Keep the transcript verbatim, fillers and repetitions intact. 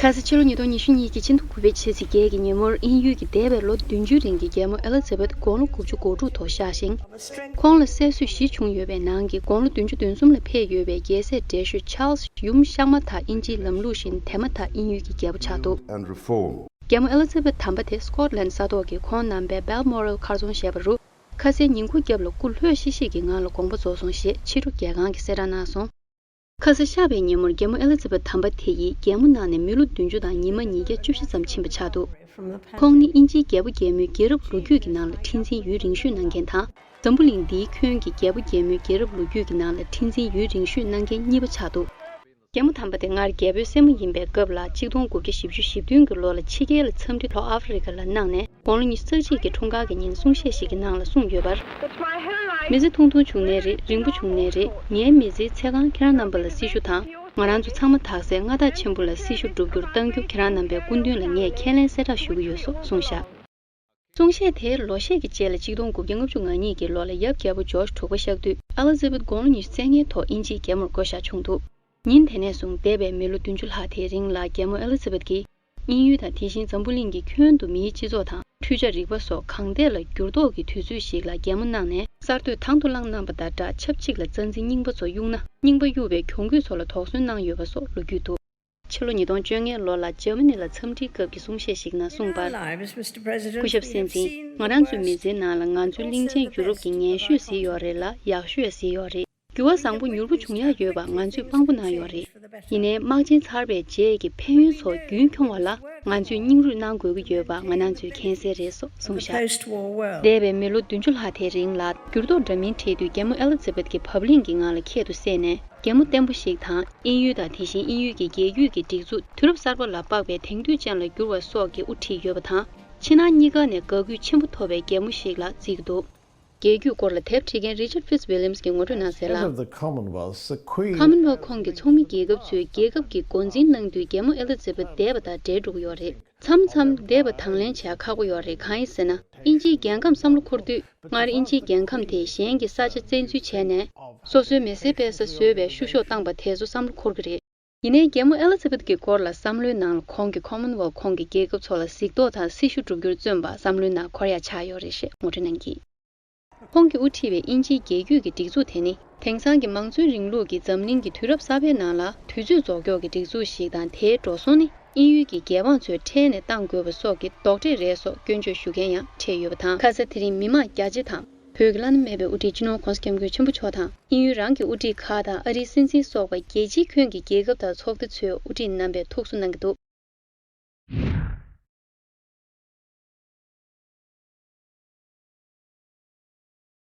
ཁ་སང་ཕྱི་ལོ་ཉིས་སྟོང་ཉི་ཤུ་གཉིས་ཀྱི་ཕྱི་ཟླ་དགུ་པའི་ཕྱི་ཚེས་བརྒྱད་ཀྱི་ཉིན་མོར་དབྱིན་ཡུལ་གྱི་འདས་པའི་ལོ་བདུན་ཅུའི་རིང་གི་རྒྱལ་མོ་ཨེ་ལི་ཛ་བེད་དགུང་ལོ་དགུ་བཅུ་གོ་དྲུག་ཐོག་གཤེགས་ཤིང་། ཁོང་ལ་སྲས་སུ་བཞི་བྱུང་ཡོད་པའི་ནང་གི་དགུང་ལོ་བདུན་ཅུ་དོན་གསུམ་ལ་ཕེབས་ཡོད་པའི་རྒྱལ་སྲས་བགྲེས་གཞོན་ཆཱལ་སི་ཡུམ་གཤའ་མ་དག་དབྱིན་ཇིའི་ལམ་ལུགས་བཞིན་དེ་མ་ཐག་དབྱིན་ཡུལ་གྱི་རྒྱལ་པོ་ཆགས་འདུག་རྒྱལ་མོ་ཨེ་ལི་ཛ་བེད་དམ་པ་དེ་སྐོཊ་ལན་ས་ཐོག་གི་ཁོང་རྣམ་པའི་Balmoral མཁར་རྫོང་ཞེས་པ་རུ། ཁ་སའི་ཉིན་གུང་རྒྱབ་ལ་སྐུ་ལྷོད་ཤིག་ཤིག་གི་ངང་ལ་དགོངས་པ་རྫོགས་སོང་ཞེས་ཕྱི་དྲོ་རྒྱལ་ཁང་གིས་གསལ་བསྒྲགས་གནང་སོང་། ཁ་སང་གཤགས་པའི་ཉིན་མོར་རྒྱལ་མོ་ཨེ་ལི་ཛ་བེད་དམ་པ་དེ་ཡིས་རྒྱལ་མོ་གནང་ནས་མི་ལོ་བདུན་ཅུ་དང་ཉི་མ་ཉིས་བརྒྱ་བཅུ་བཞི་ཙམ་ཕྱིན་པ་ཆགས་འདུག་ཁོང་ནི་དབྱིན་ཇིའི་རྒྱལ་པོ་རྒྱལ་མོའི་རྒྱལ་རབས་ལོ་རྒྱུས་ཀྱི་ནང་ལ་ཁྲི་འཛིན་ཡུན་རིང་ཤོས་གནང་མཁན་དང་། འཛམ་བུ་གླིང་འདིའི་ཁྱོན་གྱི་རྒྱལ་པོ་རྒྱལ་མོའི་རྒྱལ་རབས་ལོ་རྒྱུས་ཀྱི་ནང་ལ་ཁྲི་འཛིན་ཡུན་རིང་ཤོས་གནང་མཁན་གཉིས་པ་ཆགས་འདུག་རྒྱལ་མོ་དམ་པ་དེ་སྔར་རྒྱལ་པོའི་སྲས་མོ་ཡིན་པའི་སྐབས་ལ་ཆིག་སྟོང་དགུ་བརྒྱ་བཞི་བཅུ་ཞེ་བདུན་གྱི་ལོ་ལ་ཕྱི་རྒྱལ་ལ་འཚམས་འདྲི་ལྷོ་ཨ་ཧྥེ་རི་ཁ་ལ་གནང་ནས་དགུང་ལོ་ཉི་ཤུ་རྩ་གཅིག་གི་འཁྲུངས་སྐར་གྱི་ཉིན་གསུང་བཤད་ཞིག་གི་ནང་ལ་གསུངས་ཡོད་པར། མི་ཚེ་ཐུང་ཐུང་བྱུང་ནའི་རེད། རིང་པོ་བྱུང་ནའི་རེད། ངའི་མི་ཚེའི་ཚེ་གང་ཁྱེད་རང་རྣམ་པ་ལ་སྲི་ཞུ་དང་། ང་རང་ཚོ་ཚང་མ་དག་སའི་མངའ་བདག་ཆེན་པོ་ལ་སྲི་ཞུ་བསྒྲུབ་རྒྱུར་གཏང་རྒྱུ་ཁྱེད་རང་རྣམ་པའི་སྐུ་མདུན་ལ་ངས་ཁས་ལེན་གསལ་བསྒྲགས་ཞུ་གི་ཡོད་སོགས་གསུངས་བཞག་གསུང་བཤད་དེའི་ལོ་ཤས་ཀྱི་རྗེས་ལ་ཆིག་སྟོང་དགུ་བརྒྱ་ལྔ་བཅུ་ང་གཉིས་ཀྱི་ལོ་ལ་ཡབ་རྒྱལ་པོ་ཇོརྗ་དྲུག་པ་གཤེགས་དུས་ཨེ་ལི་ཛ་བེད་དགུང་ལོ་ཉི་ཤུ་རྩ་ལྔའི་ཐོག་དབྱིན་ཇིའི་རྒྱལ་མོར་བསྐོ་བཞག་བྱུང་འདུག་ཉིན་དེ་ནས་བཟུང་འདས་པའི་མི་ལོ་བདུན་ཅུ་ལྷག་དེའི་རིང་ལ་རྒྱལ་མོ་ཨེ་ལི་ཛ་བེད་ཀྱིས་དབྱིན་ཡུལ་དང་དེ་བཞིན་འཛམ་བུ་གླིང་གི་ཁྱོན་དུ་མིའི་སྤྱི་ཚོགས་དང་འཕྲུལ་ཆ་རིག་པ་སོགས་གང་ཐད་ལ་འགྱུར་ལྡོག་གི་དུས་ཚོད་ཞིག་ལ་རྒྱལ་མོ་གནང་ནས་གསར་གཏོད་དང་དུ་བླངས་གནང་པ་དང་སྦྲགས་ཆབས་ཅིག་ལ་རྩ་འཛིན་རྙིང་པ་ཚོ་གཡུགས་ན་རྙིང་པ་གཡུག་པའི་གྱོང་གུད་ཚོ་ལ་དོགས་ཟོན་གནང་ཡོད་པ་སོགས་ལོ་རྒྱུས་འདུག་ཕྱི་ལོ་ཉིས་སྟོང་བཅོ་ལྔའི་ལོ་ལ་འཇར་མ་ནི་ལ་འཚམས་འདྲིའི་སྐབས་ཀྱི་གསུང་བཤད་ཞིག་ནང་གསུངས་པར། སྐུ་ཞབས་སྲིད་འཛིན། ང་རང་ཚོའི་མི་ཚེའི་ནང་ལ་ང་ཚོའི་གླིང་ཆེན་ཡུ་རོབ་ཀྱི་ངན་ཤོས་ཟིན་ཡོད་རེད་ལ་ཡག་ཤོས་ཟིན་ཡོད་རེད། འགྱུར་བ་བཟང་པོ་མྱུར་པོ་བྱུང་ཡག་ཡོད་པ་ང་ཚོས་དཔང་པོ་གནང་ཡོད་རེད། ཡིན་ནའི་དམག་ཆེན་ཚར་བའི་རྗེས་ཀྱི་ཕན་ཡོན་ཚོ་རྒྱུན་འཁྱོངས་པ་ལ་ང་ཚོས་སྙིང་རུས་གནང་དགོས་ཀྱི་ཡོད་པ་ང་རང་ཚོས་མཁྱེན་གསལ་རེད་སོགས་གསུངས་བཞག་འདས་པའི་མི་ལོ་བདུན་ཅུ་ལྷག་དེའི་རིང་ལ་འགྱུར་ལྡོག་འདྲ་མིན་འཕྲད་དུས་རྒྱལ་མོ་ཨེ་ལི་ཛ་བེད་ཀྱིས་བབ་བརླིང་གི་ངང་ལ་ཁྱད་དུ་བསད་ནས། རྒྱལ་མོ་བརྟན་པོ་ཞིག་དང་དབྱིན་ཡུལ་དང་དེ་བཞིན་དབྱིན་ཡུལ་གྱི་རྒྱལ་རྒྱུད་ཀྱི་སྒྲིག་འཛུགས་དུས་རབས་གསར་པ་ལ་དཔག་པའི་དེང་དུས་ཅན་ལ་འགྱུར་བ་སོགས་ཀྱི་དབུ་ཁྲིད་ཡོད་པ་དང་། ཕྱི་ནང་གཉིས་ཀ་ནས་དགའ་གུས་ཆེན་པོ་ཐོབ་པའི་རྒྱལ་མོ་ཞིག་ལ་བརྩི་གི་འདུག་རྒྱལ་རྒྱུད་སྐོར་ལ་དེབ་ཁྲིད་མཁན་Richard Fitzwilliams གྱིས་ངོ་སྤྲོད་གནང་གསལ་ལ། Head of the Commonwealth, the Queen Commonwealth ཁོངས་ཀྱི་ཚོགས་མི་རྒྱལ་ཁབ་ཚོས་རྒྱལ་ཁབ་ཀྱི་འགོ་འཛིན་གནང་དུས་རྒྱལ་མོ་ཨེ་ལི་ཛ་བེད་འདས་པ་དང་འབྲེལ་འགྲོ་གི་ཡོད་རེད། མཚམས་མཚམས་འདས་པ་དང་ལེན་བྱས་ཁག་པོ་ཡོད་རེད། གང་ཡིན་ཟེར་ན། དབྱིན་ཇིའི་རྒྱལ་ཁམས་བསམ་བློ་འཁོར་དུས། སྔར་དབྱིན་ཇིའི་རྒྱལ་ཁམས་དེ་གཞན་གྱི་ས་ཆ་བཙན་འཛུལ་བྱས་ནས། སོ་སོའི་མི་སེར་སྤེལ་ས་བཟོས་པའི་བཤུ་གཞོག་བཏང་པ་དེ་ཚོ་བསམ་བློ་འཁོར་གྱི་རེད། ཡིན་ནའི་རྒྱལ་མོ་ཨེ་ལི་ཛ་བེད་ཀྱི་སྐོར་ལ་བསམ་བློའི་ནང་ལ་ཁོང་གིས་Commonwealth ཁོངས་ཀྱི་རྒྱལ་ཁབ་ཚོ་ལ་གཟིགས་རྟོག་དང་སྲི་ཞུ་བསྒྲུབ་རྒྱུར་བརྩོན་པ་བསམ་བློའི་ནང་འཁོར་ཡག་ཆགས་ཡོད་རེད་ཞེས་ངོ་སྤྲོད་གནང་གིས། ཁོང་གིས་དབུ་ཁྲིད་པའི་དབྱིན་ཇིའི་རྒྱལ་རྒྱུད་ཀྱི་སྒྲིག་འཛུགས་དེ་ནི་དེང་སང་གི་མང་གཙོའི་རིང་ལུགས་ཀྱི་འཛམ་གླིང་གི་དུས་རབས་གསར་པའི་ནང་ལ་དུས་ཚོད་རྫོགས་སྐྱོར་གྱི་སྒྲིག་འཛུགས་ཤིག་དང་། དེའི་འགྲོ་སོང་ནི་དབྱིན་ཡུལ་གྱི་རྒྱལ་འབངས་ཚོས་ཁྲལ་ནས་གཏང་དགོས་པ་སོགས་ཀྱི་རྡོག་ཁྲེས་རེད་སོགས་སྐྱོན་བརྗོད་ཞུ་མཁན་ཡང་འཕྲད་ཡོད་པ་དང་། ཁ་ས་དེ་རིང་མི་མང་རྒྱ་ཆེ་དང་། བོད་ཀྱི་བླ་ན་མེད་པའི་དབུ་ཁྲིད་སྤྱི་ནོར་༧གོང་ས་༧སྐྱབས་མགོན་ཆེན་པོ་མཆོག་དང་། དབྱིན་ཡུལ་རང་གི་དབུ་ཁྲིད་ཁག་དང་། ཨ་རིའི་སྲིད་འཛིན་སོགས་པ་རྒྱལ་སྤྱིའི་ཁྱོན་གྱི་རྒྱལ་ཁབ་དང་ཚོགས་སྡེ་ཚོས་དབུ་ཁྲིད་རྣམ་པས་ཐུགས་གསོ་གནང་གི་འདུག